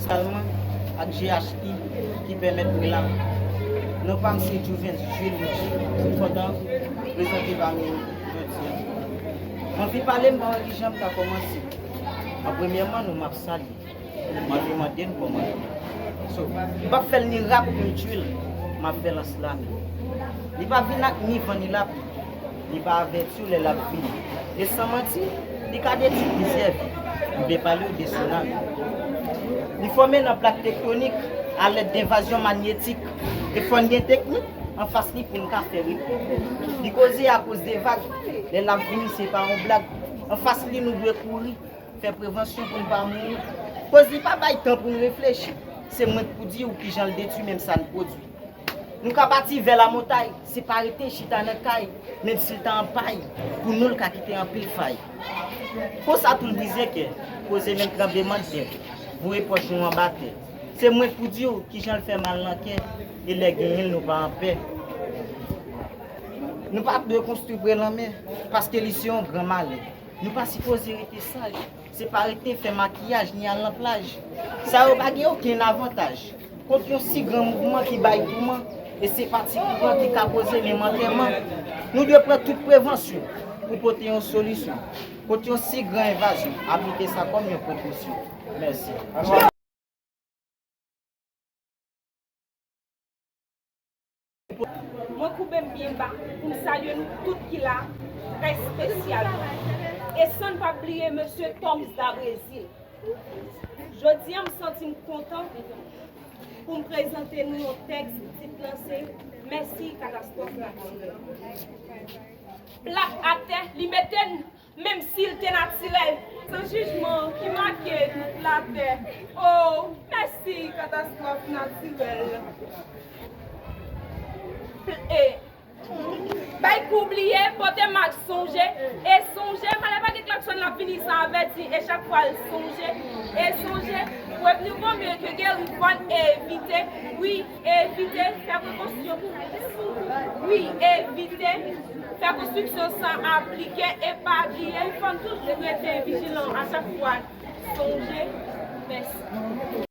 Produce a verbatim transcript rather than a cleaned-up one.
Espesyalman ak G H I ki pèmèt mwen la. Non pa m se Juvens Jules Richie, m kontan prezante pami nou jodi a. M anvi pale, m pa wè kijan m ka kòmanse. An premyèman, nou m ap salye. M anvi mande n kòman nou ye. So, m p ap fè l ni rap ni drill, m ap fè l an slam. Li pa vin ak ni van ni lapli. Li pa avèti w lè l ap vini. E san manti, li ka detwi plizyè vi. M vle pale w de tsunami. Li fòme nan plak tektonik alèd de envazyon manyetik. E fò n gen teknik anfas li pou n ka fè repli. Li koze akoz de vag. Lè l ap vini, se pa yon blag. Anfas li, nou dwe kouri. Fè prevansyon pou n pa mouri. Koz li pa bay tan pou n reflechi. Se mwen k pou di w kijan l detwi menm sa n pwodui. Nou ka pati vè lamontay, se pa rete chita nan kay, menm si l ta an pay, pou nou l ka kite anpil fay. Konsa tou l brize kè, koze menm tranblemanntè, voye pòch nou anba tè. Se mwen k pou di w kijan l fè mal nan kè, e lè genyen l nou pa anpè. Nou pa dwe konstwi pre lanmè, paske li se yon gran malè. Nou pa sipoze rete saj. Se pa rete fè makiyaj ni al nan plaj. Sa yo pa gen okenn avantaj kont yon si gran mouvman ki bay touman, e se pa ti kouran ki ka koze menm antèman. Nou dwe pran tout prevansyon pou pote yon solisyon kont yon si gran envazyon. Aplike sa kòm yon prekosyon. Mèsi. Mwen koube m byen ba pou m salye nou tout ki la, trè espesyalman. E san n pa bliye mesye Toms da Brezil. Jodi a, m santi m kontan pou m prezante nou yon tèks, tit lan se Mèsi Katastwòf Natirèl. Plak atè, li mete n menm si l te natirèl. San jijman ki make tout latè. O, mèsi katastwòf natirèl. E, bay kou bliye, pote mak sonje. E sonje, malè pa gen klaksòn l ap vini san avèti. E chak fwa l sonje. E sonje, prevenir vaut mieux que guérir, fò n evite. Wi, evite, fè prekosyon. Wi, evite, fè konstriksyon san aplike e pa bliye, fò n toujou rete vijilan a chak fwa n sonje. Mèsi.